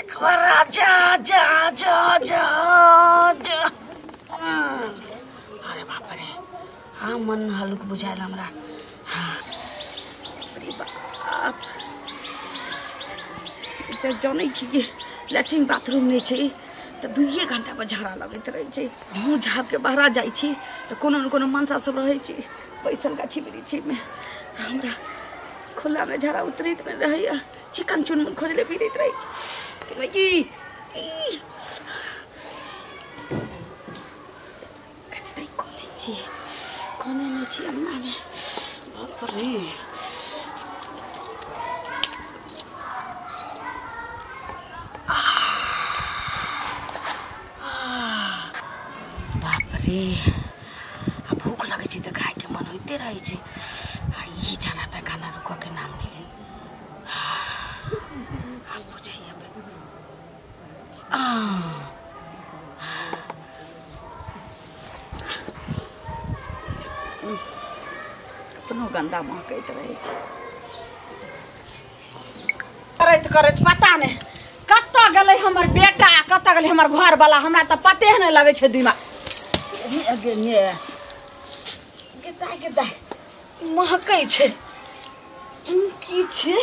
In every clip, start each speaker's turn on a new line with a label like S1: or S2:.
S1: एक बार जा जा जा जा जा। अरे बाप रे, हाँ मन हल्लुक बुझायल हमरा। हाँ अरे बाप, जनै छी कि लैट्रिन बाथरूम नहीं छै तऽ 2 घंटा पर झाड़ा लगैत रहै छै। मुँह झापके बाहर जाइ छी तऽ कोनो न कोनो मनसा सब रहै छै बैसल गाछी वृक्षीमे। हमरा खुलामे झाड़ा उतरैत नहि रहैए, चिकन चुनमुन खोजले फिरैत रहै छै। कतै कोने छियै, कोने नहि छियै अङ्गनामे। बाप रे, बाप रे, आ भूख लगै छै तऽ खायके मन होइते रहै छै। आ ई झाड़ा पैखाना रुकऽके नाम नहि लै। आब बुझाइए। अपनो गन्दा महकैत रहै छै।
S2: करैत करैत पता नहि कतऽ गेलै हमर बेटा, कतऽ गेलै हमर घरवला, हमरा तऽ पते नहि लगै छै दिमाग। गेदाय गेदाय महकै छै की छै?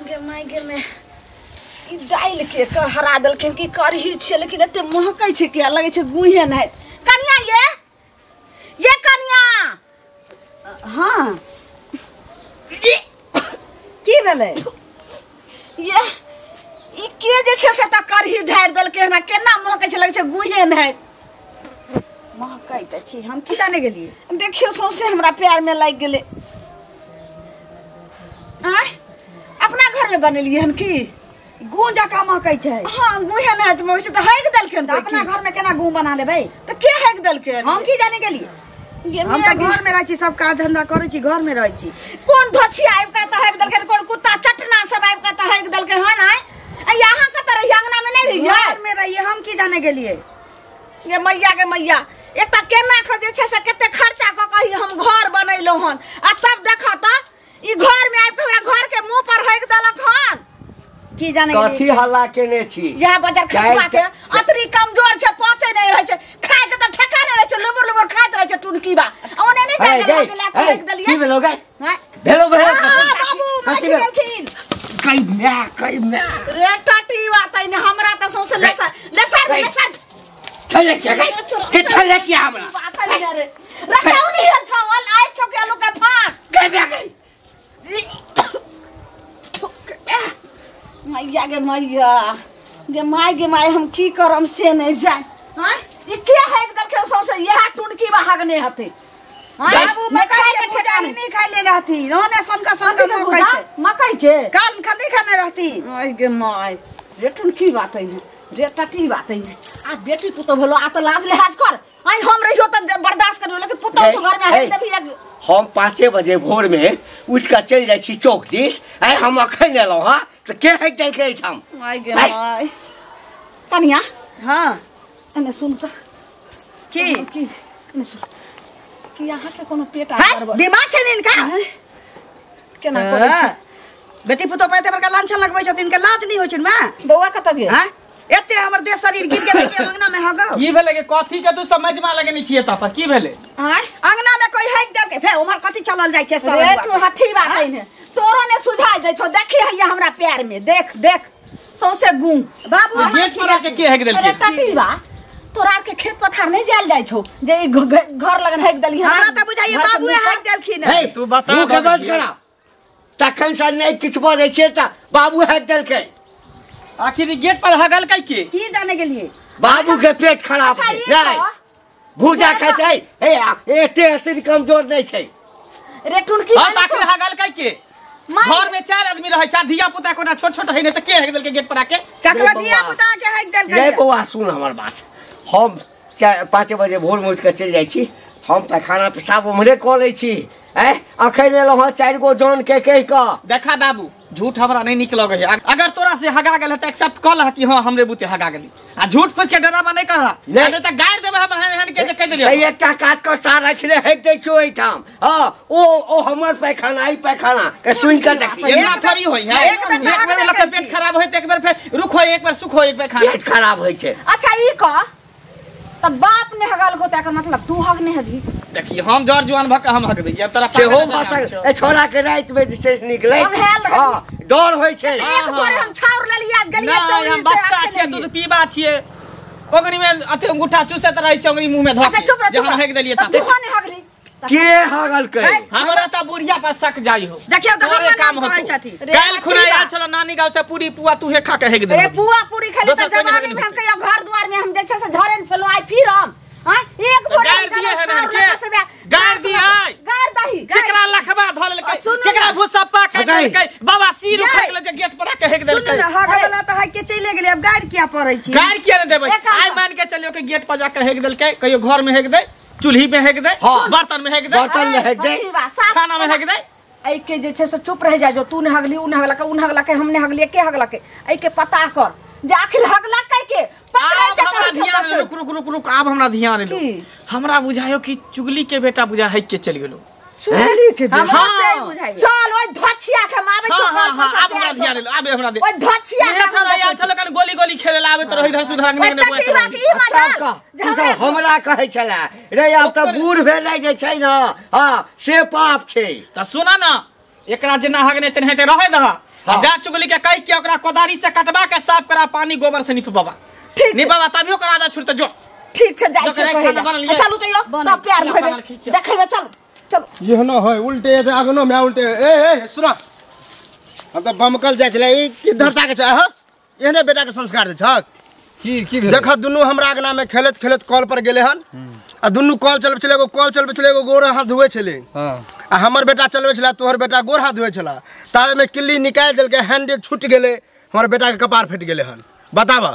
S2: गे माय गे माय, ई दालि के हरा देलखिन कि करही छै, लेकिन एते महकै छै किया लगै छै गुहे नहि। कनिया ये, ये कनिया।
S1: हाँ की भेलै?
S2: ये ई के जे छै से तऽ करही ढारि देलकै हन, केना महकै छै, लगै छै गुहे नहि।
S1: महकै तऽ छी, हम की जाने गेलियै।
S2: देखियौ सौंसे हमरा पैरमे लागि गेलै। आँय अपना घरमे बनेलियै हन की?
S1: गूँ जकाँ महकै छै।
S2: हाँ गुहे नहि तऽ महकै छै तऽ हगि देलखिन।
S1: तऽ अपना घरमे केना गूँ बना लेबै?
S2: तऽ के हगि देलखिन?
S1: हम की जाने गेलियै। हम तऽ घरमे रहै छी, सब काज धंधा करै छी, घरमे रहै छी।
S2: कोन धोछी आबि कऽ तऽ हगि देलखिन, कोन कुत्ता चटना सब आबि कऽ तऽ हगि देलकै हन? आँय यहाँ कतऽ रहियै? अङ्गनामे नहि रहियै?
S1: घरमे रहियै, हम की जाने गेलियै।
S2: गे मैया गे मैया, एतऽ केना कऽ जे छै से कते खर्चा कऽ कऽ हम घर बनेलहुँ हन, आ तब देखऽ तऽ ई घरमे आबि कऽ हमरा घरके मुँह पर हगि देलक हन।
S1: की जाने
S3: कथी हल्ला केने छी?
S2: यहाँ बजार खसबा के अतरी कमजोर छै, पचै नहि रहै छै, खाय के तऽ ठेका नहि रहै छै, लुबुर लुबुर खाइत रहै छै टुनकीबा। ओने नहि जाय गेलै तऽ हगि देलियै।
S3: की भेलो गे? भेलो भेलो
S1: बाबू मारि गेलखिन।
S3: कई म्या कई म्या
S2: रे टटीवा तैने हमरा तऽ सौंसे लेसर लेसर लेसर
S3: छले के गई के छले के हमरा
S2: बात नहीं रे रखौ नहीं हल छवल आइ छौ के लोक के फाट
S3: गई म्या गई।
S2: मैया गे मैया गे my गे my, हम की करम से नहीं जाय। हां ई के हगि देलकै सौंसे? इएह टुनकीबा हगने हते।
S1: बाबू मकई के भुजा नहीं खाइ ले रहती, ओने सनका सनका मकई छै।
S2: मकई के
S1: काल खदी खाने रहती।
S2: आई गे my, रे टुनकी बात है रे टटी बात है। आ बेटी पुतोह भेलो, आ तऽ लाज लिहाज कर। आई हम रहियो तऽ बर्दाश्त करियो, लेकिन पुतोह छौ घर में हगि देबही।
S3: हम 5 बजे भोर में उठ कऽ चलि जाइ छी चौक दिस। आइ हम अखन एलहुँ हँ तऽ के हगि देलकै एहिठाम?
S2: आई गे my. कनिया
S1: हाँ
S2: एने सुन तऽ।
S1: की
S2: की एने सुन कि अहाँ के कोनो पेट आ गड़बड़
S1: दिमाग छै इनका?
S2: केना करै छै?
S1: बेटी पुतोह पर एते बड़का लांछन लगबै छथिन, इनका लाज नहि होइ छनि माँ?
S2: बौआ कतऽ गेल?
S1: हाँ एते हमर देह शरीर गिर गेल के अंगना में हगौ।
S4: की भेलै के कथी के तू समझ में लगेने छियै तब की भेलै?
S2: आँय
S1: अंगना में कोई हगि देलकै, फेर उम्हर कथी चलल जाइ छै सब।
S2: रे तू हथी बात है, तोरो ने सुझाय दै छौ। देखी हैया हमरा पैर में, देख देख सौंसे गूं।
S1: बाबू
S4: गेट पर के के हगि देलकै?
S2: अरे टटीवा, तोरा के खेत पथार नहीं जायल जाइ छौ जे ई घर लगन हगि देलही?
S1: हमरा तऽ बुझाइए बाबूए हगि देलखिन।
S3: हे
S4: तू बता,
S3: मुँह के बंद करा। तखन से नहि किछु बजै छियै तऽ बाबू हगि देलकै।
S4: आखिर गेट पर हगलकै के?
S1: की जाने गेलियै।
S3: बाबू के पेट खराब छै, नहि भूजा खाइ छै। हे एते एते कमजोर नहि छै
S2: रे टुनकी।
S4: हां आखिर हगलकै के? घर में 4 आदमी रहै छै, धिया पुता कोना छोट छोट है, नहि तऽ के हगि देलकै गेट पर आके?
S1: ककरो धिया पुता के हगि देलकै?
S3: नहीं बौआ सुन हमर बात, हम 5 बजे भोर में उठि कऽ चलि जाइ छी, हम पैखाना पेशाब उम्हरे कऽ लै छी। ए अखन एलौ हँ 4 गो जन के कहि क
S4: देखा बाबू झूठ हमरा नहीं निक लगे है। अगर तोरा से हगा गेल त एक्सेप्ट क लह कि हां हमरे बुते हगा गेली आ झूठ फूस के डरामा नहीं करह नहीं त गाड़ देबे हम हन के जे कह देलियो।
S3: एकटा काज क सार रखले हेक दै छो एठाम। हां ओ हमर पैखाना ई पैखाना के सुन के देखी
S4: एना थोड़ी होई है। एक बेर लोग के पेट खराब होय त एक बेर फेर रुक होय एक बेर सुख होय एक बेर खाना
S3: पेट खराब होय छै।
S2: अच्छा ई कह त बाप ने हगाल को त मतलब तू हग ने हगी।
S4: देखी हम जर जुआन भक हम हग दै अब तोरा
S3: सेहो भाषा ए छोरा के रात में जे छै निकले हां डर होय छै।
S2: एक बोरे हम छाउर लेलिया गलिया चौरी
S4: से हम बच्चा छियै दूध पीबा छियै ओगनी में अथे अंगूठा चूसैत रहै छै ओगनी मुंह में धऽ के जे हम हग देलियै
S2: त तू ने हगली
S3: के हगल के
S4: हमरा त बुढ़िया पर शक जाई हो।
S1: देखियौ त हमर नाम कहै छथि।
S4: काल खुना आयल छल नानी गांव से पूरी पुआ तू हे खा के हेग देलही।
S2: ए पुआ पूरी खाली त जवानी में हम कहियो घर द्वार में हम जे छै से झरेन फेलो आइ फिर हम हां एक बोरा
S4: गाड़ दिए है ना के गाड़ दिए
S2: गाड़ दही
S4: केकरा लखबा धऽ लेलकै केकरा भूसप्पा काटि लेलकै बाबा सिर उखड़ गेलै जे गेट पर आके हेग देलकै।
S1: सुन हग वाला त हग के चले गेलै अब गाड़ किया पड़ै छी?
S4: गाड़ किया ने देबै आइ मान के चलियो के गेट पर जाके हेग देलकै कहियो घर में हेग दे चूल्ही में हेग दे बर्तन में हेग दे
S3: बर्तन में हेग दे
S4: खाना में हेग दे।
S2: ऐ के जे छै से चुप रह जा जो तू ने हगली उ ने हगलकै उ ने हगलकै हम ने हगलियै के हगलकै ऐ के पता कर जे आखिर हगलकै के
S4: पकड़ै हमरा ध्यान रुक रुक रुक रुक आब हमरा ध्यान एलो हमरा बुझायो कि चुगली के बेटा बुझा है के चल गेलो
S2: चुगली के बेटा हमरा से बुझायो चल ओइ धछिया के हम आबै छौ
S4: हां आब हमरा ध्यान एलो आबे हमरा दे
S2: ओइ धछिया
S4: के छौड़ा आयल छल कन गोली गोली खेले ला आबे त रही इधर सुधर अंगने ने
S3: बुआ हमरा कहै छला रे आब त बूढ़ भेलै जे छै न हां से पाप छै।
S4: त सुना न एकरा जेना हगने तेनाहिते रहै दह जा चुगली के कहि के ओकरा कोदारी से कटवा के साफ करा पानी गोबर से निपबाबा
S2: ठीक
S4: निपबाबा तभियो ओकरा आदत छुटते जो
S2: ठीक छै जाइ छै पहिले चलू तैयो तब प्यार होबे देखैबे चलू चलू
S5: एहनो है उल्टे जे अगनो में उल्टे ए ए सुन हम त बमकल जाइ छलै ई की धरता के छै ह एहने बेटा के संस्कार दे छक
S6: की की भेल
S5: देख दुनू हमरा अगना में खेलत खेलत कॉल पर गेले हन आ दुनू कॉल चलबै छलै एगो कॉल चलबै छलै एगो गोर हाथ धुए छलै
S6: हां
S5: आ हमर बेटा चलबै छला तोहर बेटा गोर हाथ धुए छला ताबे में किल्ली निकाल देलकै हैंडल छूट गेलै हमर बेटा के कपार फटि गेलै हन बताब।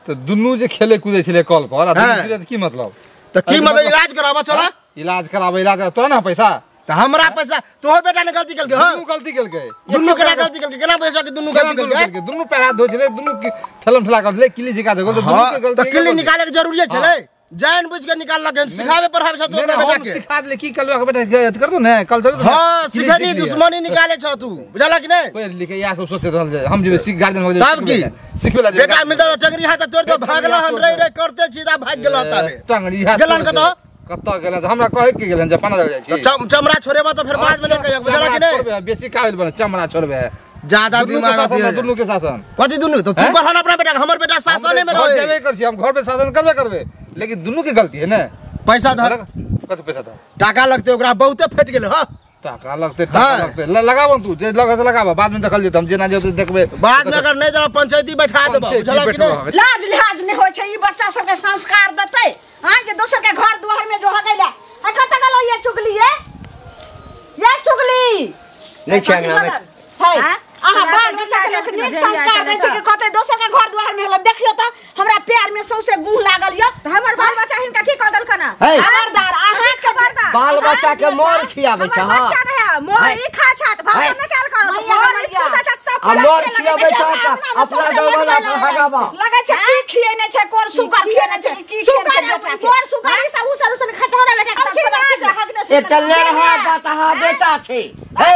S6: त दुनू जे खेले कूदे छलै कॉल पर आ दुनू की मतलब
S5: त की मतलब इलाज कराबा चला
S6: इलाज कराबे इलाज तोरा ना पैसा
S5: त हमरा पैसा तोहर बेटा ने गलती केलकै हां
S6: दुनू गलती केलकै
S5: दुनू केना गलती केलकै केना पैसा के दुनू गलती केलकै
S6: दुनू पैर हाथ धोइ छलै दुनू ठेलम ठेला कर छलै किल्ली झिका देगो त दुनू के गलती
S5: त किल्ली निकाले के जरूरी छलै जान बुझ के निकाललक सिखावे पढ़ावे छ तोहर बेटा के
S6: सिखा देले की कलवा के बेटा कर दो ने कल चल
S5: हां सिखनी दुश्मनी निकाले छ तू बुझला कि नहीं
S6: पढ़ लिख या सब सोचत रहल जे हम जे सीख गार्जियन हो
S5: जे
S6: सिखबे ला
S5: बेटा मिलता त टंगरी हाथ तोड़ दो भागला हम रे रे करते सीधा भाग गेल ताबे
S6: टंगरी हाथ
S5: गेलन कत
S6: कत गेलन हमरा कहे के गेलन जापान जाइ छी
S5: चमड़ा छोड़ेबा त फिर बाद में नहीं कहियो बुझला कि नहीं
S6: बेसी काबिल बने चमड़ा छोड़बे
S5: ज्यादा दिमाग
S6: है दुनू के शासन
S5: कथि दुनू तो तू कहन अपना बेटा हमर बेटा शासने में रहे
S6: जेबे कर छी हम घर पे शासन करबे करबे लेकिन दुनू के गलती है ना
S5: पैसा धर
S6: कत पैसा धर
S5: टाका लगते ओकरा बहुते फट गेल ह
S6: टाका लगते टाका लगते लगाबो तू जे लगे से लगाबो बाद में देखल जेत हम जेना जे देखबे
S5: बाद में अगर नहीं देला पंचायती बैठा देबो बुझला कि नहीं
S2: लाज लिहाज नहीं होय छै ई बच्चा सब के संस्कार देतै हां जे दोसर के घर द्वार में जो हगैला आ कत गेलो ये चुगली ये चुगली
S3: नहीं छै अंगना में
S2: है अहाँ बाल बच्चा के लोक नीक संस्कार दै छै कि कहतै दोसर के घर द्वार में हला देखियो त हमरा पैर में सौसे गुह लागल य
S7: त हमर बाल बच्चा हिनका की कह देलकन
S2: खबरदार अहाँ खबरदार
S3: बाल बच्चा के मोर खियाबै छ
S7: हां बच्चा रहे मोर ई खा छत भाषण न कैल करो मोर ई खा छत सब
S3: आ मोर खियाबै छ अपना दौड़ अपना हगाबा
S2: लगै छै की खिएने छै कोन सुगर खिएने छै की खिएने छै कोन सुगर ई सब उसर उसर खाते हमरा बेटा
S3: के एक त लेरहा बतहा बेटा छै हे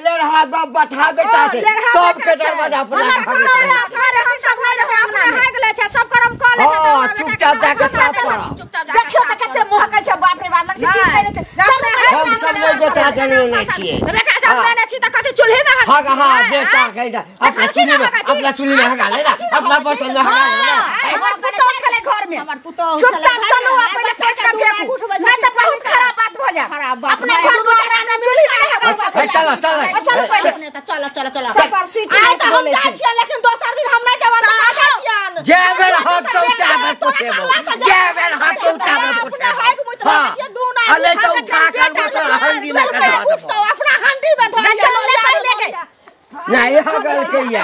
S3: लेरहा बाप बतहा बेटा छै सब के दरवाजा पर
S7: सारे हम सब नहीं रहे अपना रह गेले छै सब करम क ले छै
S3: हां चुपचाप जाके साफ करा
S2: देखियो त कते मोहकै छै बाप रे बाप लग छै की खैले छै
S3: हम सब नहीं बेटा जनमे छियै
S7: त बेटा जनमे नै छी त कथि चूल्हे में
S3: हग हां बेटा कहि दे अपना चूल्ही में अपना चूल्ही में हगा ले ना अपना बर्तन में हगा ले ना
S2: हमर पुतोह छले घर में
S7: हमर पुतोह
S2: चुपचाप चलू आ पहिले पोछ के फेंकू नहीं त बहुत खराब बात भ जाय अपने घर द्वार में चूल्ही में हगा
S3: चल चल
S2: चल पहिले
S7: चल चल चल
S2: सब पर सीट
S7: आइ त हम जाइ छियै लेकिन दोसर दिन हम नै जेबै त का छियन
S3: जे बेर हाथ तो उठाबे पोछेबो जे बेर हाथ तो उठाबे पोछेबो हां अले तो उठा कर तो हंडी में कर
S7: दो अपना हंडी में धो
S2: चलो ले पहिले के
S3: नहीं हगल के या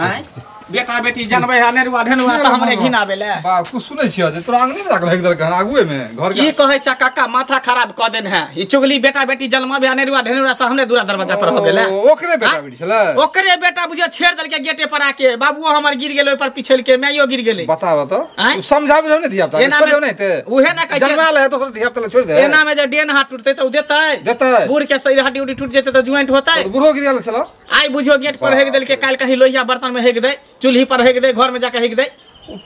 S4: आय बेटा बेटी जनबै है अनेरुआ ढेनुआ से हमरे घिन आबेले।
S6: बा कुछ सुनै छियै जे तोरा अंगने में राखल है देलक हन आगुए में घर
S4: की कहै छ काका माथा खराब क देन है। ई चुगली बेटा बेटी जन्माबे अनेरुआ ढेनुआ से हमरे दूरा दरवाजा पर हो गेले।
S6: ओकरे बेटा बेटी छलै
S4: ओकरे बेटा बुझियो छेड़ देलके गेटे पर आके बाबूओ हमर गिर गेलै ओइ पर पिछल के माइयो गिर गेलै।
S6: बता बता तू समझाबे नै धिया पुता छोड़ नै ते
S4: उहे ना कहै छै
S6: जन्मा ले दोसर धिया पुता छोड़ दे।
S4: एना में जे डेन हाथ टूटतै त उ देतै
S6: देतै
S4: बूढ़ के सही हड्डी उड्डी टूट जेतै त ज्वाइंट होतै।
S6: बूढ़ो गिर गेल छलो
S4: आई बुझियो गेट पर हेग देलके काल कहीं लोहिया बर्तन में हेग दे चूल्ही पर हेग दे घर में जाके हेग दे।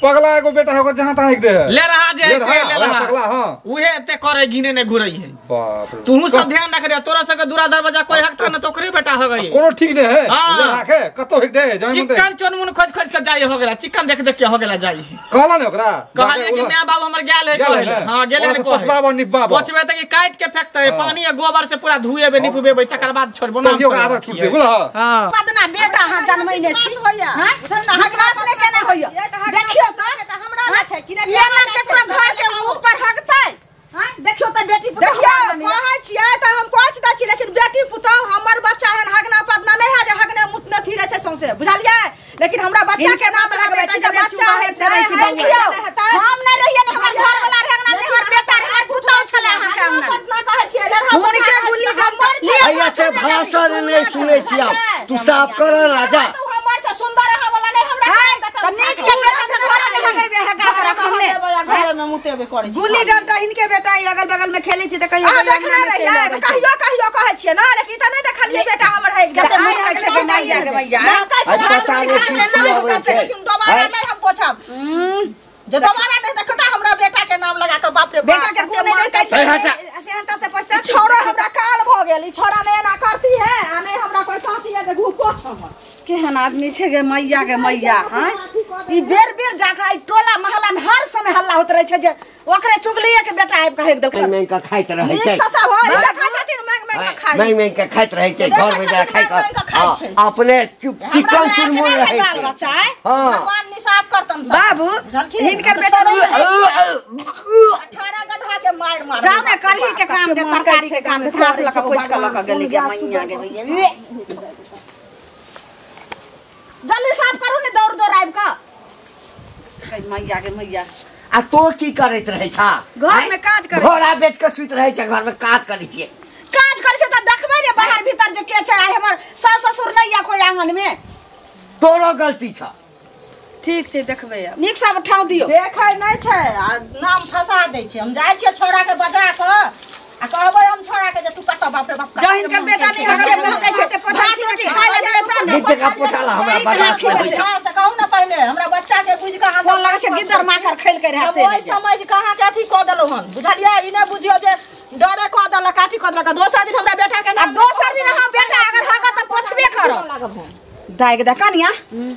S6: पगला एगो बेटा है ओकर जहां तहां हेग दे
S4: ले रहा जे से ले रहा
S6: पगला। हां
S4: उहे एते करे घिने ने घुरई है।
S6: बाप रे
S4: तू सब ध्यान रख रे तोरा सब के दूरा दरवाजा कोई हक था न तो ओकरे बेटा हो गई
S6: कोनो ठीक नै है ले राखे कतो हेग दे जाय मन
S4: चिकन चुनमुन खोज खोज के जाई हो गेला चिकन देख देख के हो गेला जाई
S6: कहला ने ओकरा
S4: कहले कि my बाबू हमर गेल है कहले। हां गेल है
S6: पोछबा निपबा
S4: पोछबे त कि काट के फेकते पानी आ गोबर से पूरा धुएबे निपबेबे तकर बाद छोड़बो ना
S6: तो ओकरा आदत छूट दे बोला।
S4: हां
S2: पदना बेटा हां जन्मैने छी हां विश्वास नै केने होइया देखियो त
S7: हमरा ना छै कि
S2: ना केकरो घर के ऊपर हगतै। हां देखियो त बेटी पुतोह
S7: कहै छियै त हम कहै दै छी लेकिन बेटी पुतोह हमर बच्चा हन हगना पदना नै है जे हगने मुतने फिरै छै सौंसे बुझलियै लेकिन हमरा बच्चा के नाम लगबै छी जे बच्चा है से
S2: हम नै रहियै ने हमर घर वाला रहे अंगना में हमर बेटा रहे हमर पुतोह छलै अहाँ के अंगना
S7: पदना कहै छियै लड़हा
S3: हुनके गुल्ली डंडा हैया छै भाषण नै सुनै छी आप तू साफ कर राजा
S7: हमर छै सुंदर रहा वाला नै हमरा
S2: त नीक से बेटा के लगेबे है गाछ रखने
S7: घर में मुतेबे करै छी
S1: गुल्ली डंडा हिनके बेटा ई अगल बगल में खेलै छी त कहियो
S7: अंगना में चलि आबै कहियो कहियो कहै छियै ना लेकिन त नै देखलियै बेटा हमर है
S2: कते मुँह होइ छै गंडाइया के भैया
S3: पता नै की होबै छै
S7: लेकिन दोबारा नै हम पोछब जे दोबारा नै देखता हमरा बेटा के नाम लगा के बाप रे
S1: बेटा के गुण नै देखै छै सेहनता से पोछता
S7: छोड़ा हमरा काल भ गेल ई छोड़ा नै एना करती है आ नै हमरा कोई कहती है जे घू पोछ हमर
S2: केहन आदमी छै गे मैया गे मैया। हां ई बेर बेर जाके ई टोला मोहल्ला में हर समय हल्ला होत रहे छै जे ओकरे चुगलिए के बेटा आबि के हेक देलकै
S3: मांग के खाइत रहै छै
S7: सब हो देखै छथिन मांग मांग के खाइ
S3: मांग मांग के खाइत रहै छै घर में जा खाइ के अपने चिकन चुनमुन रहै छै। हां
S7: भगवान निसाफ करतन सब
S1: बाबू हिनकर बेटा
S7: 18 गधा के मार मार
S2: जाओ ने करही के काम के तरकारी के काम के हाथ लगा पोछ के लक गेली गे मैया गे मैया जल्दी साफ करू ने दौड़ दौड़ आबि के मैया के मैया।
S3: आ तो की करैत रहै छा
S1: घर में काज करै
S3: घोड़ा बेच के सुति रहै छै घर में काज करै छियै
S2: काज करै छै त देखबै ने बाहर भीतर जे के छै। आइ हमर सास ससुर नै या कोई आंगन में
S3: तोरो गलती छ
S1: ठीक छै देखबै आब
S2: नीक सब ठाउ दियो
S7: देखै नै छै आ नाम फसा दै छै। हम जाइ छियै छोड़ा के बजा के आ कहबै हम छोड़ा के जे तू कत बाप रे बाप
S1: जहिन के बेटा नै हगबे करतै छै ते पोछा के खाइ ले देबै त
S3: नीक जगह पोछाला हमरा बर्दाश्त नै होइ छै।
S7: से कहू ना पहिले हमरा बच्चा के बुझ के अहाँ
S2: कोन लगै छै गिद्दर माखर खेल के रहे से
S7: ओइ समझ के अहाँ के अथी क देलौ हन बुझलियै ई नै बुझियौ जे डरे क देलक अथी क देलक। दोसर दिन हमरा बेटा के
S2: आ दोसर दिन अहाँ बेटा अगर हगत त पोछबे करब। दाइ के दे कनिया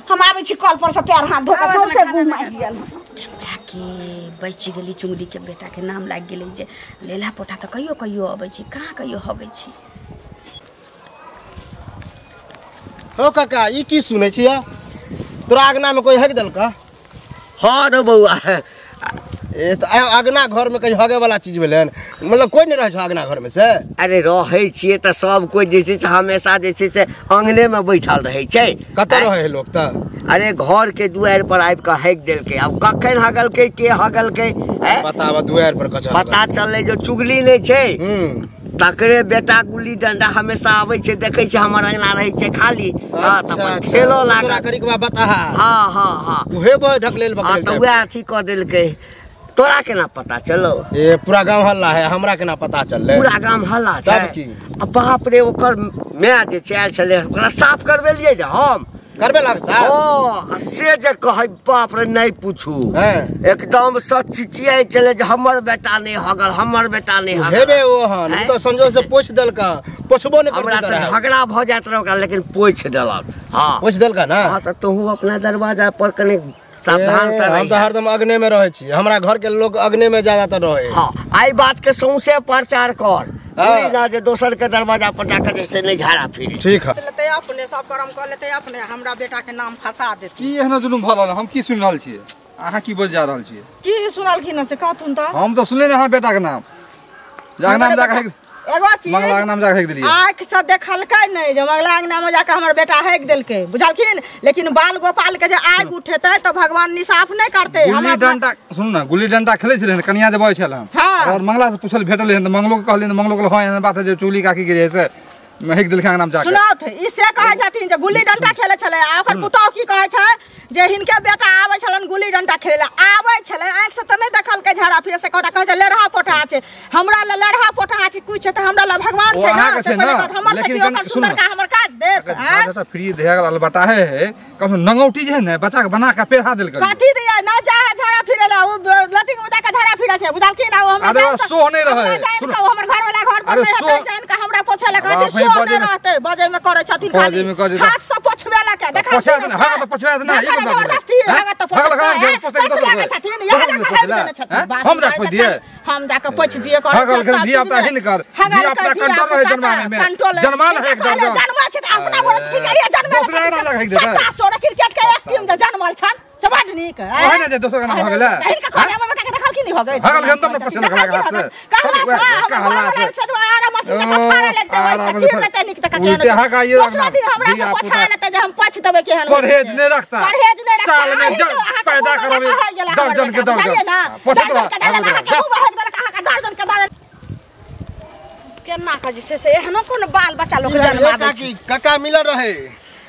S2: हम आबै छी कल पर से पैर हाथ धो के सौंसे घुमा गेल
S1: के बचि गेली चुंगली के बेटा के नाम लागि गेलै जे लेला पोटा त कहियो कहियो अबै छी कहाँ कहियो हगै छी।
S5: हो काका ई की सुनै छियै तोरा अगना में कोई हग देलका?
S3: हाँ रे बौआ
S5: ए त अगना घर में कहीं हगे वाला चीज भेलै मतलब कोई नहीं रहै छै अगना घर में से?
S3: अरे रहै छियै त सब कोई जे छै से हमेशा जे छै से अंगने में बैठल रहै छै।
S5: कतऽ रहै लोक त?
S3: अरे घर के दुआरि पर आबि के हगि देलकै अब कखन हगलकै के हगलकै
S5: बताब दुआरि पर कचरा
S3: पता चललै जो चुगली नै छै तकरे बेटा गुल्ली डंडा हमेशा आबै छै देखै छै हमर अंगना रहै छै खाली। हां त अपन खेलो लागल
S5: करी के बा बता।
S3: हां हां हां
S5: उहे बय ढकलेल बकलेल
S3: त उहे अथी क देलकै। तोरा केना पता चलो?
S5: ए पूरा गांव हल्ला है हमरा केना पता चललै?
S3: पूरा गांव हल्ला छै
S5: तब की?
S3: आ बाप रे ओकर my जे छै आयल छलै ओकरा साफ करबेलियै जे हम
S5: करबे लाग साफ
S3: ओ से जे कहै बाप रे नहीं पूछू एकदम सच चिचियाइ छलै जे हमर बेटा नहीं हगल हमर बेटा नहीं हगल।
S5: हेबे ओ हन उ त संजोग से पोछ देलका पोछबो नहीं
S3: हमरा
S5: करते
S3: त झगड़ा भ जात रहे ओकरा लेकिन पोछ देलक। हां
S5: पोछ देलका ना?
S3: हां त तोहू अपना दरवाजा पर कने सावधान से
S5: हम त हरदम अग्नि में रहै छी हमरा घर के लोग अग्नि में ज्यादातर रहे।
S3: हां आई बात के सौंसे प्रचार कर ना जे दोसर के दरवाजा पर जाकर जैसे नहीं झाड़ा फिरी।
S5: ठीक है
S7: लेते अपने सब करम कर लेते अपने हमरा बेटा के नाम फंसा देते।
S6: की एहनो जुलुम भ रहल हम की सुन रहल छियै अहाँ की बोल जा रहल छियै?
S7: की सुनलखिन से कहथुन त
S6: हम त सुनले ने अहाँ बेटा के नाम जाक नाम जाक
S7: एगो चीज
S6: मंगला अंगना में जाके हेक देलियै।
S7: आँख से देखलकै नहि जे मंगला अंगना में जाके हमर बेटा हेक देलकै, बुझलखिन? लेकिन बाल गोपाल के जे आगि उठेतै तऽ भगवान निसाफ नहि करतै।
S6: गुल्ली डंडा सुनू ने, गुल्ली डंडा खेलै छलै हन, कनिया जे बजै छल हन, और मंगला से पूछल भेटल हन तऽ मंगलो के कहलियै, मंगलो के हँ एहन बात है जे चुगली काकी के जे से हेक देलकै अंगना में जाके।
S7: सुनौथ ई से कहै छथिन जे गुल्ली डंडा खेलै छलै, आ ओकर पुतोहु की कहै छै जे हिनके बेटा आबै छलन गुल्ली डंडा खेलै लए, आबै छलै आँखि से तऽ नहि देखलकै झाड़ा फिरे से कहता कहै छै लेढ़ा पोठहा छै, हमरा लए लेढ़ा पोठहा छै कुछ छै तऽ हमरा लए भगवान छै ना, से पहिले कहत हमर से की ओकर सुंदर का हमर काज देत।
S6: आँ फ्री देह गेल बटा है कम नंगौटी जे है ने बच्चा के बना के पेढ़ा देलकै।
S7: कथी दिया ना चाहे झाड़ा फिरे ला, उ लटिंग में जाके झाड़ा फिरे छै, बुझलखिन? आ हमरा
S6: अरे सोह नहीं रहे,
S7: जान के हमर घर वाला घर पर नहीं रहतै, जान के हमरा पोछे लए कहै सोह नहीं रहतै, बजै में करै छथिन खाली हाथ से पोछबे ला के देखा
S6: पोछे ना, हां त पोछबे ना, ई
S7: जबरदस्ती हां त पोछे छथिन, यहाँ जाके हेक देने छथिन।
S6: हम जा पोछ दिए,
S7: हम जाके पोछ दिए करै
S6: छै धिया पुता हिनकर धिया पुता कंट्रोल रहे जन्मा में, जन्मा है एक दर्जन
S7: जन्मा छै त अपना भरोसे की कहिया जन्मा सत्ता सोरे क्रिकेट के एक टीम जे जन्मल छन से बड नीक
S6: है ने, जे दोसर के नाम हो गेलै
S7: हिनका कहले हमर बेटा के देखल की नहीं हो गेलै,
S6: हगल गंदम ने पोछल लगा हाथ से
S7: कहला से कहला से द्वारा मशीन के फाड़ा लगतै चीर लेतै नीक तक केहन
S6: उल्टे हगा ये
S7: दोसरा दिन हमरा से पोछा लेतै जे हम पोछ देबै केहन,
S6: परहेज नहीं रखता,
S7: परहेज नहीं रखता,
S6: साल में जब पैदा करबे दर्जन के दर्जन पोछत रह
S2: केना के जे छै से एहनो कोन बाल बच्चा लोक जन्माबै छै।
S5: काका मिलल रहे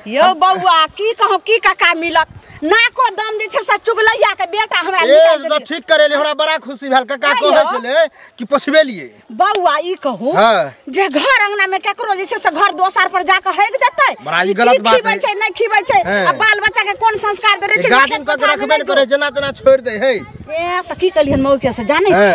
S2: यौ बौआ, की कहूँ की काका मिलत, नाको दम जे छै से चुगलैया के बेटा हमरा निकाल
S5: देलकै। ठीक करेले हमरा बड़ा खुशी भेल, काका कहै छलै कि पोछबे लिए।
S2: बौआ ई कहू जे घर अंगना में केकरो जे छै से घर दोसर पर जाके हेक देतै,
S5: बड़ा ई गलत बात
S2: खिबै छै नहि खिबै छै, आ बाल बच्चा के कोन संस्कार देने छै?
S5: गार्जियन के रखबे ने करे, जेना तेना छोड़ दे है।
S2: ए त की कहलियन मौगी से जानै छी,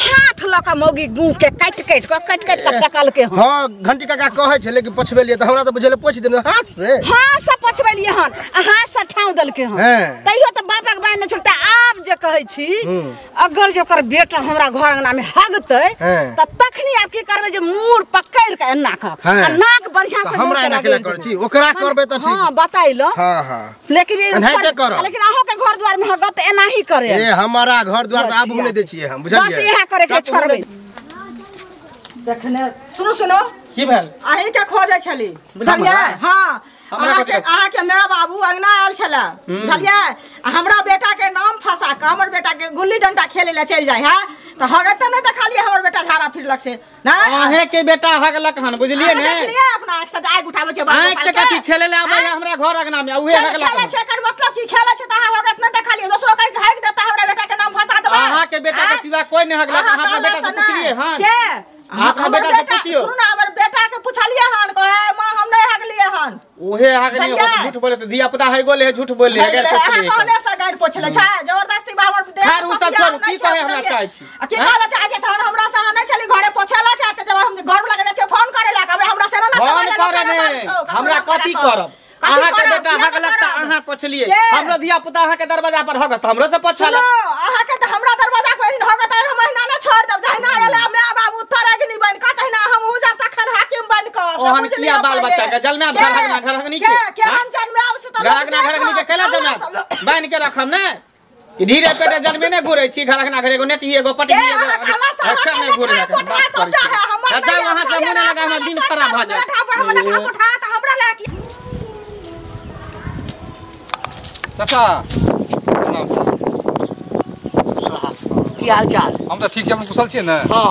S2: हाथ ल के मौगी गुह के काटि काटि के काटि काटि के फेकलकै।
S5: हां घंटी काका कहै छलै कि पोछबे लिए, त हमरा त बुझेले पोछ देने हाथ से,
S2: हाथ से पोछबे लिए हन आ हाथ से ठाउ देलकै हन, तैयो त बापक बाइन नहि छोड़तै। आब जे कहै छी अगर जे ओकर बेटा हमरा घर अंगना में हगतै त तखनी आब की करबै जे मूड़ पकड़ के एना क आ नाक बढ़िया से
S5: हमरा एना केला कर छी ओकरा करबै त ठीक।
S2: हां बताइलो।
S5: हां हां
S2: लेकिन लेकिन अहो के घर द्वार में हगत एना ही करे।
S5: ए हमारा घर द्वार त आब नहि दै छियै हम, बुझलियै?
S2: बस इहे करे के छोड़बै।
S7: देखने सुनो सुनो
S4: की भेल?
S7: अहीं के खोजै छली, बुझलियै? हां अहाँ के my बाबू अंगना आयल छला, बुझलियै? हमरा बेटा के नाम फंसा के हमर बेटा के गुल्ली डंडा खेले ला चलि जाय है त हगत त नहि देखलियै हमर बेटा झाड़ा फिरलक से नहि।
S4: अहे के बेटा हगलक हन, बुझलियै ने?
S7: देखलियै अपना आँख से आगि उठाबै छै,
S4: आँख से कथी खेले ला आबै हमरा घर अंगना में उहे हगलक
S7: खेले छै, एकर मतलब की खेले छै त अहाँ हगत नहि देखलियै, दोसरो के हगि देता हमरा बेटा के नाम फंसा देबै।
S4: अहाँ के बेटा के सिवा कोई नहि हगलक, अहाँ अपना बेटा से पुछलियै हन?
S7: के
S4: अपना बेटा से पुछियो।
S7: सुनू ना, हमर बेटा के पुछलियै हन, कहै मां हम नहि हगलियै हन।
S4: ओहे हगनी हो झूठ बोले त धिया पुता है गोले है झूठ बोले है, गैर पुछलियै
S7: कहने से गैर पुछले छै जबरदस्ती बाबर देह।
S4: खैर उ सब छोड़ू, की कहै हमरा चाहै छी?
S7: आ की कहला चाहै छी? तहन हमरा से अहाँ नहि छली घरे पोछेलक है त जब हम घर वाला के छै फोन करे ला कहबै हमरा से ना
S4: फोन करे ने, हमरा कथी करब? अहाँ के बेटा हगलक त अहाँ पुछलियै, हमरो धिया पुता अहाँ के दरवाजा पर हगत हमरो से पुछल।
S7: सुनो अहाँ के त हमरा दरवाजा पर हगत हम महीना न छोड़ देब, जहिना एला my बाबू तरगनी बन क तहिना हमहु जाब तखन हाकिम बन क
S4: ओहन किया बाल बच्चा के जलमे घर हगना घर हगनी के
S7: केहन जन्मे आब से त
S4: घर हगना घर हगनी के कैला जन्म बान्हि के रखम ने धीरे पेटे जन्मे ने घुरै छी घर हगना घर एगो नेटी एगो पटनी एगो अच्छा ने घुरै जाउ अहाँ से मुने लगा हमरा दिन खराब भ जायत।
S6: चाचा
S3: की हाल चाल?
S6: हम त ठीक छी, हम कुशल छियै ने?
S3: हां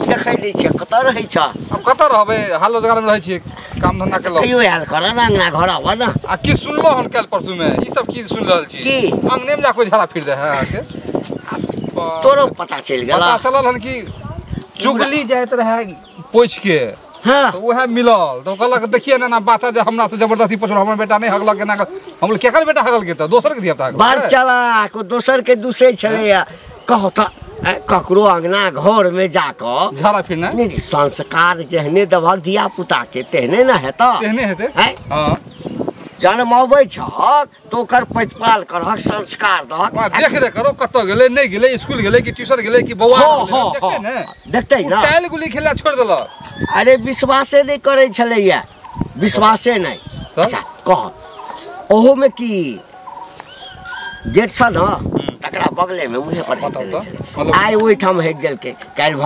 S3: देखै नै छियै, कतऽ रहै छ?
S6: हम कतऽ रहबै, हाल रोजगार में रहै छियै, काम धंधा केलहुँ।
S3: कहियो आयल कर ना अंगना घर आबऽ ना।
S6: आ की सुनलहुँ हन काल्हि परसू में, ई सब की सुनि रहल छी?
S3: की
S6: अंगने में जा कोई झाड़ा फिर दे है अहाँके?
S3: तोरो पता चलि गेल?
S6: पता चलल हन कि चुगली जाइत रहै पोछि के,
S3: हाँ
S6: तो वह मिलल तो कहलक देखिए ना ना बात है जे हमरा से जबरदस्ती पोछल, हमर बेटा नहीं हगलक केना हम केकर बेटा हगल के त दोसर के धिया पुता हगल।
S3: बार चला को दोसर के दूसरे छलैया कहो त ककरो अंगना घर में जाकऽ
S6: झाड़ा फिरना
S3: नहीं, संस्कार जेहने दबहक धिया पुता के तेहने न हेतऽ,
S6: तेहने हेतै। हां
S3: जन्मबै छहक तो ओकर प्रतिपाल करहक, संस्कार दहक,
S6: देख रेख करो कतऽ गेलै नहि गेलै, स्कूल गेलै कि ट्यूशन गेलै कि बौआ देखतै ने,
S3: देखतै ना।
S6: टाइल गुली खेला छोड़ देलक।
S3: अरे विश्वासे नहि करै छलैया, विश्वासे नहि। अच्छा कह ओहो में की गेट छ न तकरा बगले में उहे पर हेक देने छलै। आइ ओहिठाम हेक देलकै काल्हि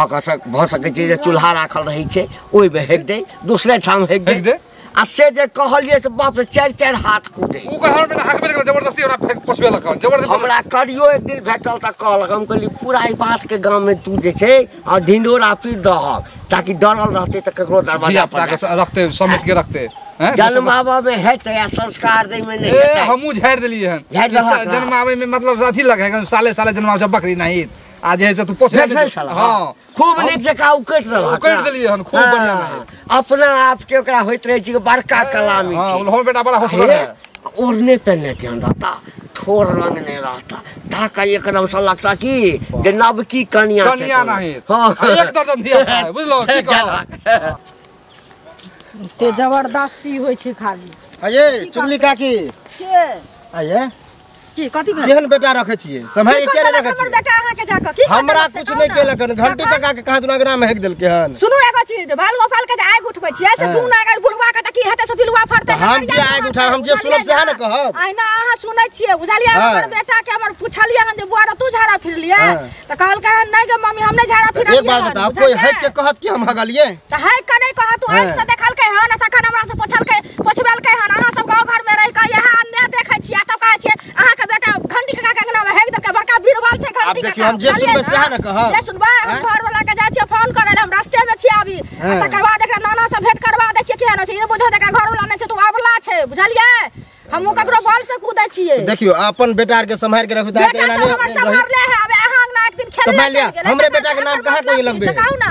S3: भऽ सकै छै जे चूल्हा राखल रहै छै ओहिमे हेक दे दोसरे ठाम हेक दे आ से जे कहलियै से बाप रे 4-4 हाथ कूदे
S6: ओ कहल बेटा हाकबे केलक जबरदस्ती हमरा फेक पोछबेलक जबरदस्ती
S3: हमरा करियो एक दिन भेटल त कहलक हम कहली पूरा ई बात के गांव में तू जे छै आ ढिंढोरा पीट दहक ताकि डरल रहते त ककरो दरवाजा पर
S6: रखते समेट के रखते
S3: जन्मावा में हेतै आ संस्कार दै में नहीं हेतै
S6: हमहूँ झाड़ि देलियै हन जन्मावे में मतलब अथी लगे एकदम साले साले जन्मावे छै बकरी नहीं आ जे से तू पोछे
S3: हां खूब नीक जकाँ उकटि देलक
S6: उकटि देलियै हन खूब बढ़िया
S3: अपना आप के ओकरा होइत रहै छै बड़का कलामी
S6: छै हां हमर बेटा बड़ा होशगर है
S3: ओढ़ने पहनने के रहता थोड़ रंग नहीं रहता ताका एकदम से लगता कि जे नवकी कनिया छै
S6: कनिया नहीं हां एक दर्जन धिया है बुझलो की कहब
S7: ते जबरदस्ती होय छै खाली
S5: अये चुगली काकी
S7: के
S5: अये
S7: की कथि भेल
S5: केहन बेटा रखे छियै सम्हारि के केना रखे छियै
S7: बेटा अहाँ के जाके की
S5: हमरा कुछ नहीं केलक हन घंटी तक आके कहाँ दुना में हेक देलके हन
S7: सुनू एगो चीज बाल गोपाल के जे आगि उठबै छियै से दुना आगि बुढ़वा के त की हेतै से पिलुआ फड़तै
S5: हम की आगि उठा हम जे सुनब सएह ने कहब
S7: अहिना अहाँ सुनै छियै बुझलियै हमर बेटा के हमर पुछलियै हन जे बुआ रे तू झाड़ा फिरलियै त कहलकै हन नहीं गे मम्मी हम नहीं झाड़ा फिरलियै
S5: एक बात बताओ कोई हेक के कहत कि हम हगलियै
S7: त हेक के नहीं कहत तू आगि से देखलकै हन तखन हमरा से पुछलकै पुछबेलकै हन अहाँ सब गांव घर में रहि के इएह अन्याय देखै छियै तब कहै छियै अहाँ के बेटा घंटी के अंगना में हेक देलकै बड़का बीरबल छै घंटी
S5: अब देखियो हम जे सुनबै सएह ने कहब
S7: जे सुनबै हम घर वाला के जाइ छियै फोन करै ले हम रास्ते में छियै अभी तकर बाद एकरा नाना से भेंट करवा दै छियै केहन छै ई बुझो एकरा घर वाला नहि छै तू अबला छै बुझलियै हम ककरो बल से कूदै छियै
S5: देखियो अपन बेटा आर के सम्हारि के रखू त एना
S7: नहीं हमर सम्हारले है अब अहाँ अंगना एक दिन खेले
S5: त मान लिया हमरे बेटा के नाम कहां कोई लगबे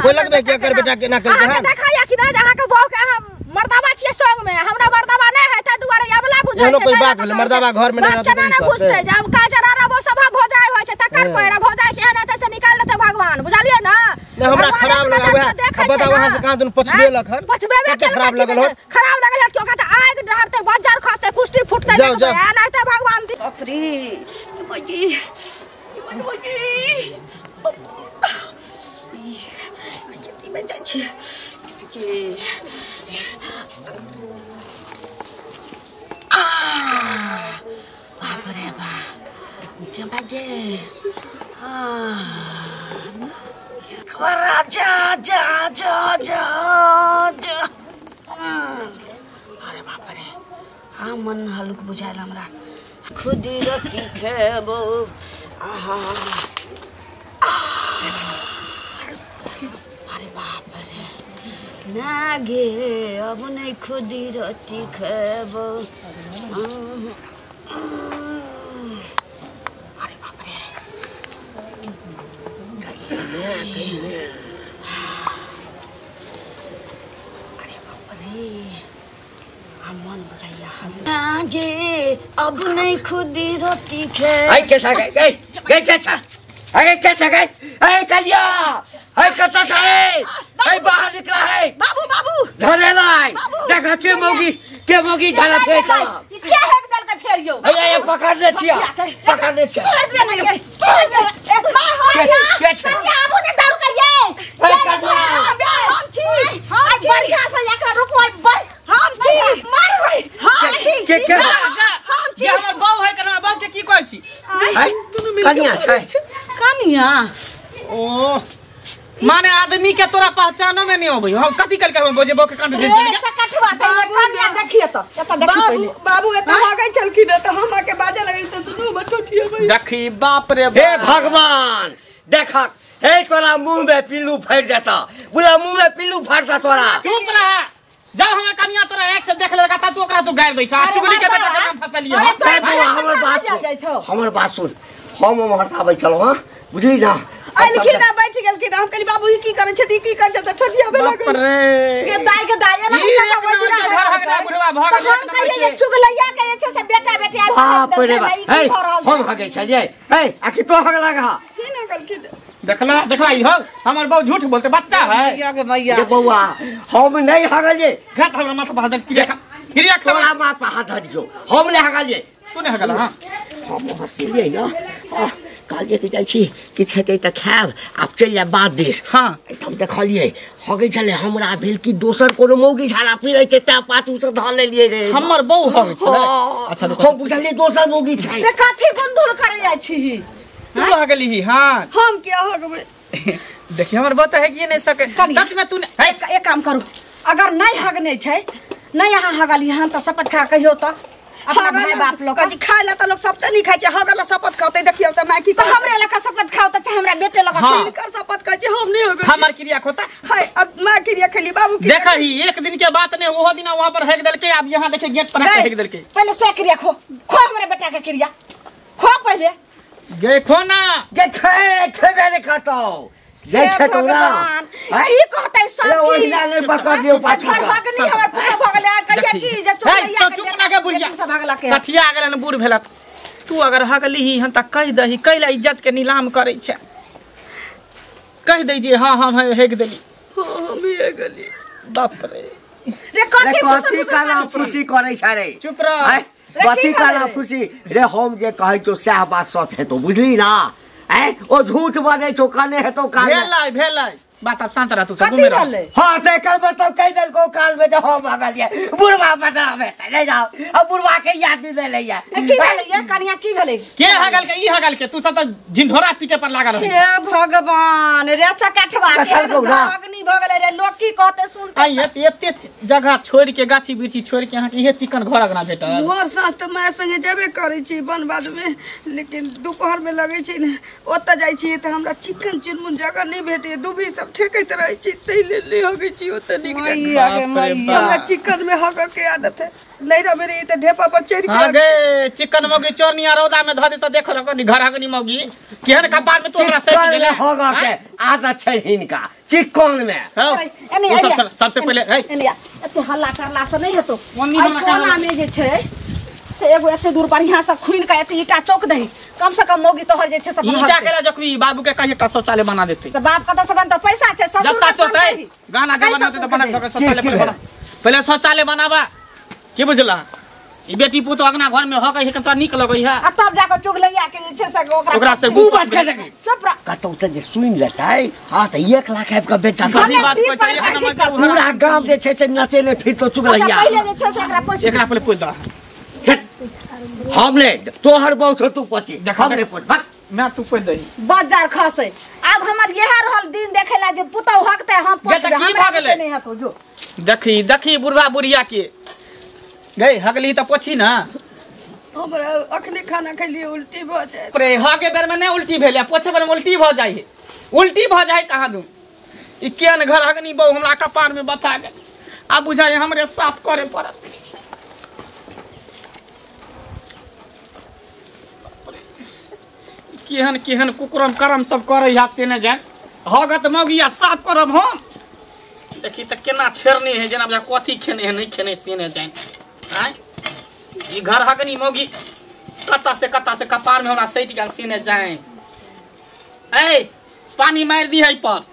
S5: कोई लगबे के एकर बेटा के ना केलकै
S7: हन देखाया कि ना अहाँ के बहू के अहाँ मर्दावा छियै संग में हमरा मर्दावा नहीं है तै दुआरे अबला बुझै
S5: छै कोई बात भेलै मर्दावा घर में नहीं रहतै
S7: केना नहि बुझतै जब काजरा रबो सभा भोजाय होइ छै तकर पैरा भोजाय केहन हेतै से निकाल देतै भगवान बुझलियै ना
S5: नहीं हमरा खराब लगल वएह बताओ वहां से कहां दुन पछबेलक हन
S7: पछबेबे
S5: कते खराब लगल हो
S7: खराब लगल हत कि ओकरा त आगि डरतै बज्जर खसतै कुष्टी फुटतै एनाहिते भगवान
S1: बाप रे मजी मजी खेती में जाइ छै के बाप रे बाप के बाजे जा जा जा जा जा अरे बाप रे हाँ मन हलुक बुझायल हमरा खुदी रोटी खेबो आहा अरे बाप रे ना गे अब नहीं खुदी रोटी खेबो अरे बाप रे अरे बाप रे हम मन बुझाइया ना गे अब नहीं खुदी रोटी खे
S3: आई कैसा गई गई गई कैसा अरे कैसा गई अरे कलिया अरे कत छै अरे बाहर निकला है
S7: बाबू बाबू
S3: धरे लाई देखा के मोगी झाड़ा फेर छला
S2: के हेक दल के फेर यौ
S3: अरे ये पकड़ ले छिया पकड़ ले छिया
S7: एक मां हो
S3: के छै
S7: आबू ने दारू करिए
S3: अरे कथा
S7: हम छी बढ़िया से एकरा रुकवाई हम छी मारबै हम छी
S3: के के
S7: हम छी
S4: हमर बहू है कना बहू के की कहै छी
S3: कनिया छै
S2: कनिया
S4: ओ माने आदमी के तोरा पहचानो में नहीं अबै हम कथि कल के हम बोजे बहू के कांड भेज
S7: देलियै चकठवा त कनिया देखिए त एत देखी
S1: बाबू बाबू एत भागै छलखिन त हम आके बाजे लगै त दुनू हमर ठोठिएबै
S4: देखी बाप रे
S3: हे भगवान देखक हे तोरा मुंह में पिल्लू फट जाता बुला मुंह में पिल्लू फटता तोरा
S4: चुप रह जाओ हमर कनिया तोरा एक से देख लेलक त तू ओकरा तू गारि दै छ चुगली के बेटा के नाम फसलिए
S3: हमर बात सुन हमर बात सुन हम उम्हर से आबै छलौ हां बुझली ना
S1: अलखिन ना बैठ गेलखिन हम कहली बाबू ई की करै छथि की करै छथि ठोठियाबे
S4: बाप
S1: लागल
S4: रे
S2: के दाई के दाई ना
S4: ई एक नंबर के घर हगना बुढ़वा भऽ गेल
S2: हम कहिए जे चुगलैया के जे छै से बेटा बेटी आबि
S3: बाप रे बाप हे हम हगै छलियै हे आखिर तो हग लगा
S1: की ना कहलखिन
S4: देखला देखला ई हो हमर बहू झूठ बोलते बच्चा है
S2: मैया के मैया
S3: जे बौआ हम नहीं हगलियै
S4: घट हमरा माथा पर हाथ क्रिया क्रिया
S3: तोरा माथ पर हाथ दियौ हम नहीं हगलियै
S4: तू नहीं हगला हां
S3: हम हँसलियै ना कहलियै कि जाइ छी किछु हेतै तऽ खायब आब चलि जायब बाद देश
S4: हाँ
S3: एहिठाम देखलियै हगै छलै हमरा भेल कि दोसर कोनो मौगी झाड़ा फिरै छै तैं पाछूसँ धऽ लेलियै रे
S4: हमर बहू हगै छलै अच्छा
S3: हम बुझलियै दोसर मौगी छै
S2: रे कथी गुंधुर करै जाइ छी
S4: तू हगली हां
S1: हम क्या हगबे
S4: देखिए हमर बात है कि नहीं सके सच में तू
S2: एक काम करू अगर नहीं हगने छै नहीं यहां हगली हां त शपथ खा कहियो त अपना भाई बाप लोग
S1: कथि खाय ला त लोग सब त नहीं खाय छै हगला शपथ खाते देखियो त माय की
S2: त हमरे लका शपथ खाओ त चाहे हमरा बेटे लका
S1: हिनकर शपथ खाय छै हम नहीं हगली
S4: हमर क्रिया खोता
S1: हाय अब माय क्रिया खेली बाबू की
S4: देखही एक दिन के बात ने ओहो दिन वहां पर हेक देलके अब यहां देखे गेट पर हेक देलके
S2: पहले से क्रिया खो खो हमरे बेटा के क्रिया खो पहले
S4: गे खो ना
S3: गे खे खेबे नहीं करतो ले खेतो ना
S2: की कहतै सब
S3: ले ओहिना नहीं पकड़ लियो पाछू
S2: हगनी हमर पूरा भ गेलै कहिया की जे
S4: चुप चुप ना के बुढ़िया सठिया गेलन बूढ़ भेला तू अगर हगली हन त कह दही कैला इज्जत के नीलाम करै छै कह दई जे हां हम हेक देली
S1: हम हेगली
S4: बाप रे
S2: रे कथी
S3: काला फुसी करै छै रे
S4: चुप रह
S3: कथी काला फुसी रे हम जे कहै छौ सएह बात सच हेतौ बुझली ना ए ओ झूठ बजै छौ कने हेतौ कान
S4: भेलै भेलै बात अब शांत रह तू सब घूमे रह
S3: हां त कल बताओ कह देलको काल में जे हम हगलियै बुढ़वा बताबे नहीं जाओ अब बुढ़वा के याद नहीं देलैया
S2: की भेलै ये कनिया की भेलै
S4: के हगल के ई हगल के तू सब त झिंझोरा पीटे पर लागल रहै
S2: हे भगवान रे चकठवा के हगनी भ गेलै रे लोग की कहते सुनते
S4: आई एते जगह छोड़ के गाछी बिरछी छोड़ के अहाँ के इहे चिकन घर अगना भेटल
S1: भोर साँझ त माय संगे जेबे करै छी वन बाद में लेकिन दोपहर में लगै छै ने ओतऽ जाइ छी त हमरा चिकन चुनमुन जगह नहीं भेटै दुबी सब ठेकैत रहै छी तै लेल नहि हगै छी ओतऽ नीक हमरा चिकन में हगऽ के आदत है नहीं रहे रे त ढेपा पर चढ़ के
S4: हां गे चिकन मौगी चोरनिया रौदा में ध दे त देख रखनी घर हगनी मौगी केहन कपार में तू हमरा सट गेलै
S3: हगऽ के आदत छै हिनका चिकन में
S2: एने
S4: सबसे पहले
S2: एने एते हल्ला करला से नहीं हेतो कोना में जे छै से एगो एते दूर बढ़िया से खुइन के एते ईटा चौक दही कम से कम मौगी तोहर जे छै से
S4: ईटा केला जखनी बाबू के कहिए एकटा शौचालय बना देते
S2: त बाप कत से बनत पैसा छै ससुर
S4: जत्ता सोते गाना जमाना होते त बना के शौचालय पर बना पहले शौचालय बनाबा की बुझला ई बेटी पुतो अगना घर में हक है त नीक लगै है
S2: आ तब जाके चुगलैया के जे छै से
S4: ओकरा से
S3: ऊ बात के सके
S2: चुप रह
S3: कतौ से जे सुन लेतै हां त 1 लाख आबि के बेचा
S4: सही बात कहै छै एक नंबर के
S3: पूरा गांव जे छै से नचे ने फिर तो चुगलैया
S2: पहिले जे छै से एकरा पूछ
S4: एकरा पहिले पूछ द
S3: हमने तोहर बहु छौ तू पची हमने पूछ भाग
S4: मैं तू पूछ दही
S2: बाजार खसै अब हमर यह रहल दिन देखेला जे पुतौ हकतै हम पूछ
S4: की भ गेलै
S2: नहीं हतो जो
S4: देखी देखी बुढ़वा बुढ़िया के गई हगली त पोछी ना
S1: हमरा अखने खाना खैलिए उल्टी भ जाय
S4: रे हगे बेर में नहीं उल्टी भेलै पोछे बेर में उल्टी भ जाय है उल्टी भ जाय कहाँ दू ई केहन घर हगनी बहु हमरा कपार में बथा गेल आ बुझाय हमरे साफ करे पड़त केहन केहन कुकुरम करम सब करे है से नहीं जान हगत मौगिया साफ करब हम देखी त केना छेड़ने है जेना कथी खेने है नहीं खेने से नहीं जान आय ई घर हगनी मौगी कत्ता से कपार में हमरा सटि गेल से नहीं जान ए पानी मार दी है पर